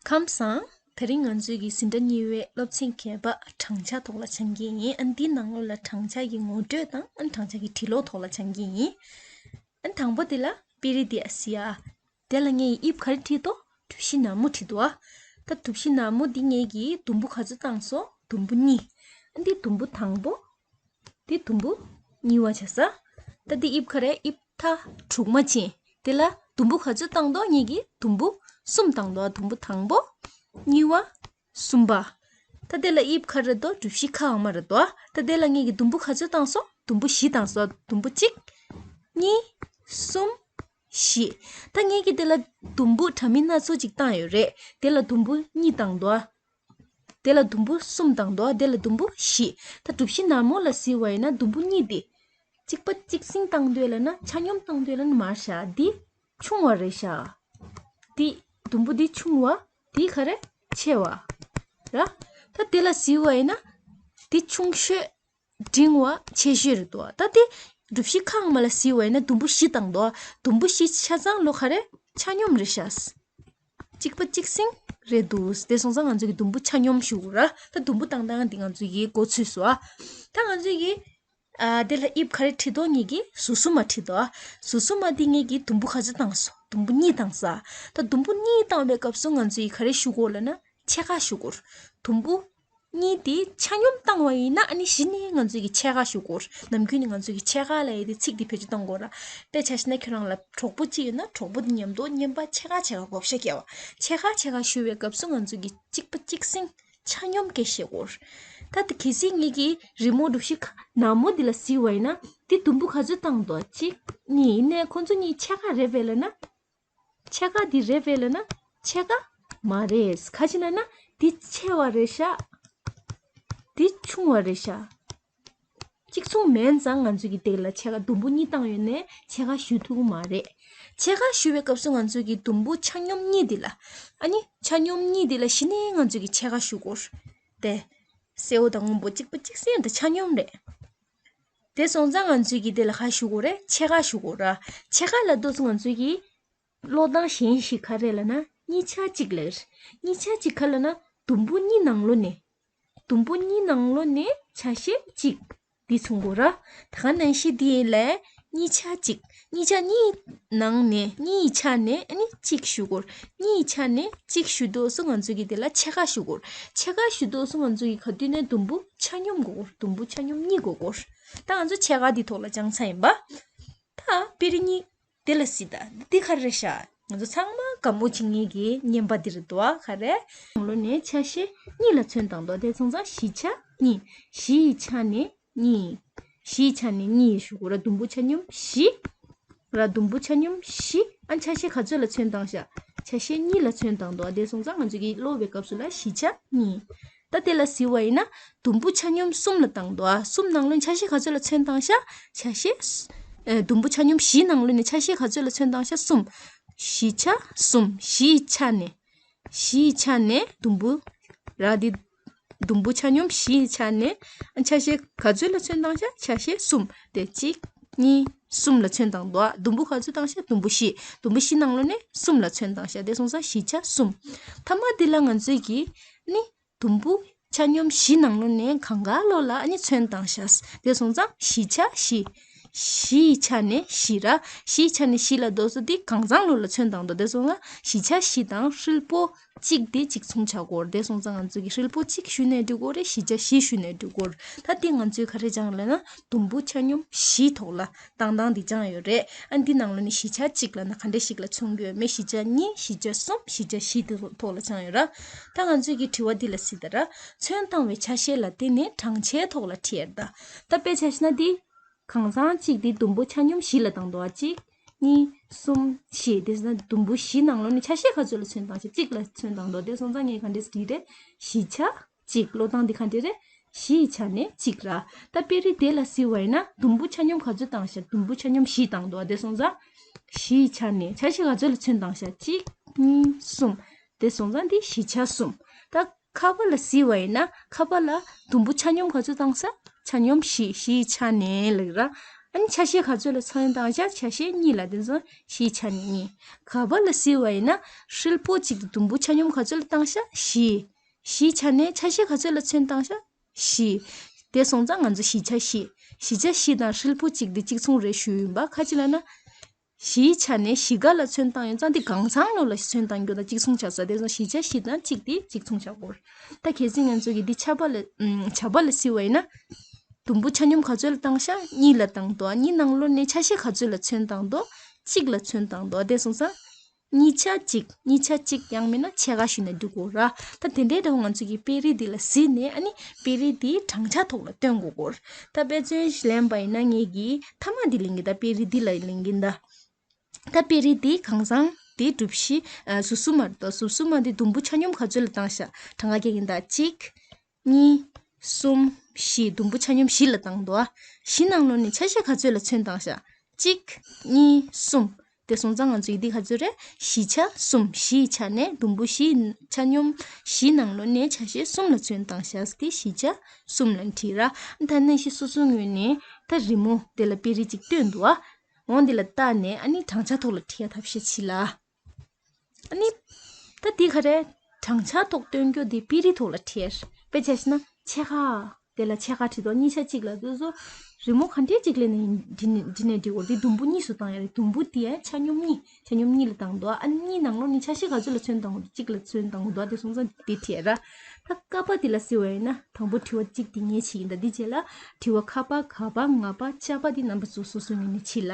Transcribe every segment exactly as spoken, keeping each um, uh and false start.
ཁམས་བཟང་། དེ་རིང་ང་ཚོའི་གི་འཛིན་གྲྭ་གཉིས་པའི་སློབ་ཚན་བརྒྱད་པ་བགྲང་བྱ་ཐོག་ལ་སྦྱང་གི་ཡིན། ཨ་ནི་འདིའི་ནང་ལོགས་ལ་བགྲང་བྱ་གི་ངོ་སྤྲོད་དང་ཨ་ནི་བགྲང་བྱ་གི་འབྲི་ཀློག་ཐོག་ལ་སྦྱང་གི་ཡིན། ཨ་ནི་དང་པོ་དེ་ལ་དཔེ་རིས་དེ་ཨ་སི་ཡ། དེ་ལ་ངས་དབྱིབས་ག་རེ་བྲིས་འདུག་གྲུ་བཞི་ནག་མོ་བྲིས་འདུག་ཨ། ད་གྲུ་བཞི་ནག་མོ་འདི་ངས་གི་དུམ་བུ་ག་ཚོད་བཏང་སོང་། དུམ་བུ་གཉིས། ཨ་འདི་དུམ་བུ་དང་པོ། འདི་དུམ་བུ་གཉིས་པ་བྱས་ས། ད་འདི་དབྱིབས་ག་རེ། དབྱིབས་མཐའ་དྲུག་མ་ཕྱེ། དེ་ལ་དུམ་བུ་ག་ཚོད་བཏང་འདུག་ངས་གི་དུམ་བུ་གསུམ་བཏང་འདུག་དུམ་བུ་དང་པོ། གཉིས་པ། གསུམ་པ། ད་དེ་ལ་དབྱིབས་ག་རེ་འདུག་གྲུ་བཞི་ཁ་འམ་རེད་འདུག་ད་དེ་ལ་ངས་གི་དུམ་བུ་ག་ཚོད་བཏང་སོང་། དུམ་བུ་བཞི་བཏང་སོང་། དུམ་བུ་གཅིག་གཉིས། གསུམ། བཞི། ད་ངས་གི་དེ་ལ་དུམ་བུ་འདྲ་མིན་སྣ་ཚོགས་ཅིག་བཏང་ཡོད་རེད། དེ་ལ་དུམ་བུ་གཉིས་བཏང་འདུག་དེ་ལ་དུམ་བུ་གསུམ་བཏང་འདུག་དེ་ལ་དུམ་བུ་བཞི། ད་གྲུ་བཞི་ནག་མོ་ལ་གཟིགས་པ་ཡིན་ན་དུམ་བུ་གཉིས་དེ། གཅིག་པ་གཅིག་སྲིང་བཏང་འདོད་ལ་ན་ཆ་སྙོམས་བཏང་འདོད་ལ་ན་མར་བཞག་འདི་ཆུང་བ་རེད་ཤག་འདི་དུམ་བུ་འདི་ཆུང་བ། འདི་ག་རེ། ཆེ་བ། ར། ད་དེ་ལ་གཟིགས་པ་ཡིན་ན། འདི་ཆུང་ཤོས། འབྲིང་བ་ཆེ་ཤོས་རེད་འདུག་ད་དེ་གྲུ་བཞི་ཁ་འམ་ལ་གཟིགས་པ་ཡིན་ན་དུམ་བུ་བཞི་བཏང་འདུག་དུམ་བུ་བཞི་ཆ་ཚང་ལོ་ག་རེ། ཆ་སྙོམས་རེད་ཤག་གཅིག་པ་གཅིག་སྲིང་རེད་འདུག་དེ་སོང་ཙང་ང་ཚོ་གི་དུམ་བུ་ཆ་སྙོམས་ཞུ་དགོས་ར། ད་དུམ་བུ་བཏང་སྟངས་འདི་ང་ཚོ་གི་མགོ་ཚོས་སོང་ཨ། ད་ང་ཚོ་གི་ཨ་དེ་ལ་དབྱིབས་ག་རེ་བྲིས་འདུག་ངས་གི་ཟུར་གསུམ་མ་བྲིས་འདུག་ཨ། ཟུར་གསུམ་མ་འདི་ངས་གི་དུམ་བུ་ག་ཚོད་བཏང་སོང་། དུམ་བུ་གཉིས་བཏང་ས། ད་དུམ་བུ་གཉིས་བཏང་བའི་སྐབས་སུ་ང་ཚོ་ཡི་ག་རེ་ཞུ་དགོས་ལབ་ན་ཆེ་ཁག་ཞུ་དགོས། དུམ་བུ་གཉིས་དེ་ཆ་སྙོམས་བཏང་བ་ཡིན་ན་ཨ་ནི་གཞི་ནས་ང་ཚོ་གི་ཆེ་ཁག་ཞུ་དགོས། ནམ་རྒྱུན་ནས་ང་ཚོ་གི་ཆེ་ཁག་ལབ་ཡས་དེ་ཚིག་དེ་བེད་སྤྱོད་གཏོང་དགོས་ར། དཔེ་ཆ་བཞག་ན་ཁྱོད་རང་ལ་གྲོགས་པོ་གཅིག་ཡོད་ན་གྲོགས་པོ་དེ་མཉམ་དུ་བརྙན་པར་ཆེ་ཁག་ཆེ་ཁག་བགོ་བཤའ་བརྒྱབ་པ། ཆེ་ཁག་ཆེ་ཁག་ཞུ་བའི་སྐབས་སུ་ང་ཚོ་གི་གཅིག་པ་གཅིག་སྲིང་ཆ་སྙོམས་སྐད་བཤད་དགོས། ད་དེ་གལ་སྲིད་ངེད་ཀྱི་རི་མོ་གྲུ་བཞི་ཁ་ནག་མོ་འདི་ལ་གཟིགས་པ་ཡིན་ན་འདི་དུམ་བུ་ག་ཚོད་བཏང་འདུག་གཅིག་གཉིས་ཡིན་ནའི་ཁོ་ཚོ་གཉིས་ཆེ་ཁག་རེད་པས་ལབ་ན། ཆེ་ཁག་འདི་རེད་པས་ལབ་ན་ཆེ་ཁག་མ་རེད། ག་ཅི་ལབ་ན་འདི་ཆེ་བ་རེད་ཤག་འདི་ཆུང་བ་རེད་ཤག་གཅིག་མཚུངས་མིན་ཙང་ང་ཚོ་གི་དེ་ལ་ཆེ་ཁག་དུམ་བུ་གཉིས་བཏང་ཡོད་ནའི་ཆེ་ཁག་ཞུ་ཐུབ་ཀྱི་མ་རེད། ཆེ་ཁག་ཞུ་བའི་སྐབས་སུ་ང་ཚོ་གི་དུམ་བུ་ཆ་སྙོམས་གཉིས་འདི་ལ། ཨ་ནི་ཆ་སྙོམས་གཉིས་འདི་ལ་གཞི་ནས་ང་ཚོ་གི་ཆེ་ཁག་ཞུ་དགོས། དེ། སེར་པོ་དང་སྔོན་པོ་གཅིག་པ་གཅིག་སྲིང་དེ་ཆ་སྙོམས་རེད། དེ་སོང་ཙང་ང་ཚོས་ཀྱིས་དེ་ལ་ག་ཞུ་དགོས་རེད། ཆེ་ཁག་ཞུ་དགོས་ར། ཆེ་ཁག་ལབ་དུས་སུ་ང་ཚོས་ཀྱིས་ཀློག་སྟངས་གཞན་ཞིག་ག་རེ་ལབ་ན་གཉིས་ཆ་གཅིག་ལབ་རེད། གཉིས་ཆ་གཅིག་ག་ལབ་ན་དུམ་བུ་གཉིས་ནང་ལོགས་ནས། དུམ་བུ་གཉིས་ནང་ལོགས་ནས་ཆ་ཤས་གཅིག་འདི་མཚོན་དགོས་ར། ད་ག་ནང་བཞིན་འདི་ལ་གཉིས་ཆ་གཅིག་གཉིས་ཆ་གཉིས་ནང་ནས་གཉིས་ཆ་ནས་ཨ་ནི་གཅིག་ཞུ་དགོས། གཉིས་ཆ་ནས་གཅིག་ཞུ་དུས་སུ་ང་ཚོས་ཀྱིས་དེ་ལ་ཆེ་ཁག་ཞུ་དགོས། ཆེ་ཁག་ཞུ་དུས་སུ་ང་ཚོས་ཀྱིས་ག་དུས་ནས་དུམ་བུ་ཆ་སྙོམས་དགོས། དུམ་བུ་ཆ་སྙོམས་གཉིས་དགོས་དགོས། ད་ང་ཚོ་ཆེ་ཁག་འདི་ཐོག་ལ་སྦྱངས་ཚར་ཡིན་པ། ད་དཔེ་རིས་གཉིས་དེ་ལ་གཟིགས་དང་། འདི་ག་རེ་རེད་ཤག་ང་ཚོ་ཚང་མ་དགའ་མོ་བྱེད་མཁན་གྱི་བརྙན་པར་འདི་རེད་འདུག་ག་རེ། ནང་ལོགས་ནས་ཆ་ཤས་གཉིས་ལ་ཚོན་བཏང་འདུག་དེ་སོང་ཙང་བཞི་ཆ་གཉིས། བཞི་ཡི་ཆ་ནས་གཉིས། བཞི་ཡི་ཆ་ནས་གཉིས་ཞུ་དགོས་ར། དུམ་བུ་ཆ་སྙོམས་བཞི། ར་དུམ་བུ་ཆ་སྙོམས་བཞི། ཨ་ཆ་ཤས་ག་ཚོད་ལ་ཚོན་བཏང་ཤག་ཆ་ཤས་གཉིས་ལ་ཚོན་བཏང་འདུག་དེ་སོང་ཙང་ང་ཚོ་གིས་ཀློག་པའི་སྐབས་སུ་ལ་བཞི་ཆ་གཉིས། ད་དེ་ལ་གཟིགས་པ་ཡིན་ན་དུམ་བུ་ཆ་སྙོམས་གསུམ་ལ་བཏང་འདུག་ཨ་གསུམ་ནང་ལོགས་ནས་ཆ་ཤས་ག་ཚོད་ལ་ཚོན་བཏང་ཤག་ཆ་ཤས། ཨེ་དུམ་བུ་ཆ་སྙོམས་བཞི་ནང་ལོགས་ནས་ཆ་ཤས་ག་ཚོད་ལ་ཚོན་བཏང་ཤག་གསུམ། བཞི་ཆ་གསུམ། བཞི་ཡི་ཆ་ནས། བཞི་ཡི་ཆ་ནས་དུམ་བུ། ར་འདི། དུམ་བུ་ཆ་སྙོམས་བཞི་ཡི་ཆ་ནས། ཨ་ཆ་ཤས་ག་ཚོད་ལ་ཚོན་བཏང་ཤག་ཆ་ཤས་གསུམ། དེ་གཅིག་གཉིས། གསུམ་ལ་ཚོན་བཏང་འདུག་ཨ་དུམ་བུ་ག་ཚོད་བཏང་ཤག་དུམ་བུ་བཞི། དུམ་བུ་བཞི་ནང་ལོགས་ནས་གསུམ་ལ་ཚོན་བཏང་ཤག་དེ་སོང་ཙང་བཞི་ཆ་གསུམ། མཐའ་མ་འདི་ལ་ང་ཚོས་ཀྱིས་ནི། དུམ་བུ་ཆ་སྙོམས་བཞི་ནང་ལོགས་ནས་གང་ག་ལོགས་ལ་ཨ་ནི་ཚོན་བཏང་ཤག་དེ་སོང་ཙང་བཞི་ཆ་བཞི། བཞི་ཡི་ཆ་ནས་བཞི་ར། བཞི་ཡི་ཆ་ནས་བཞི་ལབ་དུས་སུ་འདི་གང་ཚང་ལོགས་ལ་ཚོན་བཏང་འདུག་དེ་སོང་ཙང་བཞི་ཆ་བཞི་དང་ཧྲིལ་པོ་གཅིག་དེ་གཅིག་མཚུངས་ཆགས་དགོས་རེད། དེ་སོང་ཙང་ང་ཚོས་ཀྱིས་ཧྲིལ་པོ་གཅིག་ཞུས་ནས་འགྲིག་གི་རེད། བཞི་ཆ་བཞི་ཞུས་ནས་འགྲིག་གི་རེད། ད་འདི་ང་ཚོས་ག་རེ་སྦྱངས་ལབ་ན་དུམ་བུ་ཆ་སྙོམས་བཞིའི་ཐོག་ལ་བཏང་སྟངས་འདི་སྦྱངས་ཡོད་རེད། ཨ་འདི་ནང་ལོགས་ནས་བཞི་ཆ་གཅིག་ལབ་ན་ག་འདྲ་ཞིག་ལ་མཚོན་གྱི་ཡོད་མེད། བཞི་ཆ་གཉིས། བཞི་ཆ་གསུམ། བཞི་ཆ་བཞི་དེ་ཐོག་ལ་སྦྱངས་ཡོད་ར། ད་ང་ཚོས་ཀྱིས་དྲི་བ་འདི་ལ་གཟིགས་དང་ར། ཚོན་བཏང་བའི་ཆ་ཤས་ལ་བརྟེན་ནས་བགྲང་བྱའི་ཐོག་ལ་བྲིས་ཡོད་ད། ད་དཔེ་ཆ་བཞག་ན་འདི། གང་ཚང་གཅིག་འདི་དུམ་བུ་ཆ་སྙོམས་བཞི་ལ་བཏང་འདུག་ཨ། གཅིག་གཉིས། གསུམ། བཞི། དེ་ཟེར་ན་དུམ་བུ་བཞི་ནང་ལོགས་ནས་ཆ་ཤས་ག་ཚོད་ལ་ཚོན་བཏང་ཤག་གཅིག་ལ་ཚོན་བཏང་འདུག་དེ་སོང་ཙང་ངས་ག་འདྲས་བྲིས་རེད། བཞི་ཆ་གཅིག་ཀློག་སྟངས་འདི་ག་འདྲས་རེད། བཞི་ཡི་ཆ་ནས་གཅིག་ར། ད་དཔེ་རིས་དེ་ལ་གཟིགས་པ་ཡིན་ན་དུམ་བུ་ཆ་སྙོམས་ག་ཚོད་བཏང་ཤག་དུམ་བུ་ཆ་སྙོམས་བཞི་བཏང་འདུག་དེ་སོང་ཙང་། བཞི་ཡི་ཆ་ནས་ཆ་ཤས་ག་ཚོད་ལ་ཚོན་བཏང་ཤག་གཅིག་གཉིས། གསུམ། དེ་སོང་ཙང་འདི་བཞི་ཆ་གསུམ། ད་ཁ་པ་ལ་གཟིགས་པ་ཡིན་ན་ཁ་པ་ལ་དུམ་བུ་ཆ་སྙོམས་ག་ཚོད་བཏང་ཤག་ཆ་སྙོམས་བཞི། བཞི་ཡི་ཆ་ནས་ལབ་ར། ཨ་ནི་ཆ་ཤས་ག་ཚོད་ལ་ཚོན་བཏང་བཞག་ཆ་ཤས་གཉིས་ལ། དེ་ཚོ་བཞིའི་ཆ་ནས་གཉིས། ག་པ་ལ་གཟིགས་པ་ཡིན་ན་ཧྲིལ་པོ་གཅིག་གི་དུམ་བུ་ཆ་སྙོམས་ག་ཚོད་ལ་བཏང་བཞག་བཞི། བཞིའི་ཆ་ནས་ཆ་ཤས་ག་ཚོད་ལ་ཚོན་བཏང་བཞག་བཞི། དེ་སོང་ཙང་ང་ཚོ་བཞི་ཆ་བཞི། བཞི་ཆ་བཞི་དང་ཧྲིལ་པོ་གཅིག་དེ་གཅིག་མཚུངས་རེད་ཞུས་ཡིན་པ། ག་ཅི་ལབ་ན། བཞིའི་ཆ་ནས་བཞི་ག་ལ་ཚོན་བཏང་ཡོད་ཙང་དེ་གང་ཚང་ལོ་ལ་ཚོན་བཏང་རྒྱུ་དང་གཅིག་མཚུངས་ཆགས་ས། དེ་ཚོ་བཞི་ཆ་བཞི་དང་གཅིག་དེ་གཅིག་མཚུངས་ཆགས་ཀྱི་ཡོད་རེད། ད་གལ་སྲིད་ང་ཚོ་གིས་འདི་ཆ་པ་ལ་ཨམ་བྱ་བ་ལ་གཟིགས་པ་ཡིན་ན། དུམ་བུ་ཆ་སྙོམས་ག་ཚོད་ལ་བཏང་ཤག་གཉིས་ལ་བཏང་འདུག་གཉིས་ནང་ལོགས་ནས་ཆ་ཤས་ག་ཚོད་ལ་ཚོན་བཏང་འདུག་གཅིག་ལ་ཚོན་བཏང་འདུག་དེ་སོང་ཙང་། གཉིས་ཆ་གཅིག་གཉིས་ཆ་གཅིག་ཡང་མིན་ན་ཕྱེད་ཀ་ཞུས་ན་འགྲིག་གོ་ར། ད་དེ་འདྲའི་འདྲ་བོ་ང་ཚོ་གིས་དཔེ་རིས་འདི་ལ་གཟིགས་ནས། ཨ་ནི་དཔེ་རིས་འདི་བགྲང་བྱ་ཐོག་ལ་སྟོན་དགོས་གོ་ར། ད་དཔེ་མཚོན་ཞིག་ལེན་པ་ཡིན་ན། ངེད་ཀྱིས་མཐའ་མ་འདི་ལེན་གྱི། ད་དཔེ་རིས་འདི་ལ་ལེན་གྱི་ད། ད་དཔེ་རིས་འདི་གང་ཚང་འདི་གྲུ་བཞི། ཨ། ཟུར་གསུམ་མ་རེད་དོ། ཟུར་གསུམ་མ་འདི་དུམ་བུ་ཆ་སྙོམས་ག་ཚོད་ལ་བཏང་ཤག་གྲངས་ཀ་རྒྱག་གིན་ད། གཅིག་གཉིས། གསུམ། བཞི། དུམ་བུ་ཆ་སྙོམས་བཞི་ལ་བཏང་འདུག་བཞི་ནང་ལོགས་ནས་ཆ་ཤས་ག་ཚོད་ལ་ཚོན་བཏང་ཤག་གཅིག་གཉིས། གསུམ། དེ་སོང་ཙང་ང་ཚོ་ཡི་འདི་ག་ཚོད་རེད། བཞི་ཆ་གསུམ། བཞིའི་ཆ་ནས་དུམ་བུ་བཞི་ཆ་སྙོམས་བཞི་ནང་ལོགས་ནས་ཆ་ཤས་གསུམ་ལ་ཚོན་བཏང་ཤག་དེ་བཞི་ཆ་གསུམ་ལ་བྲིས་ར། ད་ནང་བཞིན་སོ་སོའི་ངོས་ནས་ད་རི་མོ་དེ་ལ་དཔེ་རིས་གཅིག་སྟོན་འདུག་འོ་འདི་ལ་བལྟས་ནས་ཨ་ནི་བགྲང་བྱ་ཐོག་ལ་བྲིས་ཡ་ཐབས་ཤེས་བྱེད་ལ། ཨ་ནི། ད་འདི་ག་རེ། བགྲང་བྱ་ཐོག་སྟོན་རྒྱུ་འདི་དཔེ་རིས་ཐོག་ལ་བྲིས་ཡ། དཔེ་བྱས་ན་ཕྱེད་ཀ་དེ་ལ་ཕྱེད་ཀ་བྲིས་འདུག་གཉིས་ཆ་གཅིག་ལ། དེ་ཚོ་རི་མོ་ག་འདྲས་གཅིག་ལེན་ནས་འབྲི་ནས་འབྲི་ནས་འབྲི་དགོས། དེ་དུམ་བུ་གཉིས་སུ་བཏང་ཡ་རེད། དུམ་བུ་དེ་ཡ་ཆ་སྙོམས་གཉིས། ཆ་སྙོམས་གཉིས་ལ་བཏང་འདུག་ཨ་ནི་གཉིས་ནང་ལོགས་ནས་ཆ་ཤས་ག་ཚོད་ལ་ཚོན་བཏང་དགོས། གཅིག་ལ་ཚོན་བཏང་དགོས་འདུག་དེ་སོང་ཙང་དེ་བྲིས་ཡ་ར། ད་ཀ་པ་འདི་ལ་གཟིགས་པ་ཡིན་ན། དང་པོ་དྲི་བ་གཅིག་དེ་ངས་བྱེད་ཀྱིན་ད། འདི་རྗེས་ལ་དྲི་བ་ཁ་པ། ག་པ། ང་པ། ཅ་པ་འདི་རྣམ་པ་ཚོ་སོ་སོའི་ངོས་ནས་བྱེད་ལ།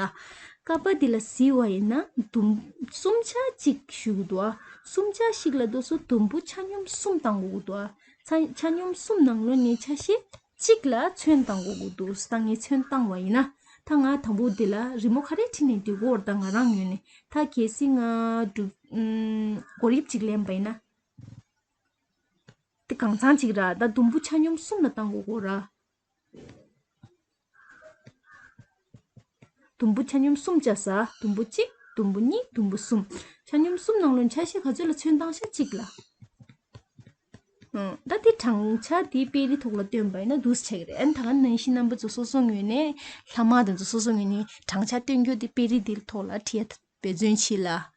ཀ་པ་འདི་ལ་གཟིགས་པ་ཡིན་ན། དུམ་གསུམ་ཆ་གཅིག་ཞུ་གི་འདུག་ཨ། གསུམ་ཆ་གཅིག་ལ་དུ་སུ་དུམ་བུ་ཆ་སྙོམས་གསུམ་བཏང་དགོས་ཀྱི་འདུག་ཨ། ཆ་ཆ་སྙོམས་གསུམ་ནང་ལོགས་ནས་ཆ་ཤས་གཅིག་ལ་ཚོན་བཏང་དགོས་ཀྱི་འདུག་ད་ངས་ཚོན་བཏང་བ་ཡིན་ན། ད་ང་དང་པོ་འདི་ལ་རི་མོ་ག་རེ་བྲིས་ནས་འབྲི་དགོས་རེད། ད་ང་རང་ངོས་ནས། ད་གལ་སྲིད་ང་སྒྲུབ་ཨུམ་གོ་རིམ་གཅིག་ལེན་པ་ཡིན་ན། དེ་གང་ཚང་གཅིག་ར། ད་དུམ་བུ་ཆ་སྙོམས་གསུམ་ལ་བཏང་དགོས་ཀྱི་ར། དུམ་བུ་ཆ་སྙོམས་གསུམ་བྱ་ས། དུམ་བུ་གཅིག་དུམ་བུ་གཉིས། དུམ་བུ་གསུམ། ཆ་སྙོམས་གསུམ་ནང་ལོགས་ཆ་ཤས་ག་ཚོད་ལ་ཚོན་བཏང་ཤག་གཅིག་ལ། ཨང་། ད་དེ་བགྲང་བྱ་དེ་དཔེ་རིས་ཐོག་ལ་སྟོན་པ་ཡིན་ན་འདུག་སེ་ཆགས་ཀྱི་རེད། ཨ་ནི་ད་ག་ནང་བཞིན་རྣམ་པ་ཚོ་སོ་སོ་ངོས་ནས་ལྷག་མ་དེ་ཚོ་སོ་སོ་ངོས་ནས་བགྲང་བྱ་སྟོན་རྒྱུ་དེ་དཔེ་རིས་དེ་ཐོག་ལ་བྲིས་ཡ་འབད་བརྩོན་བྱེད་ལ།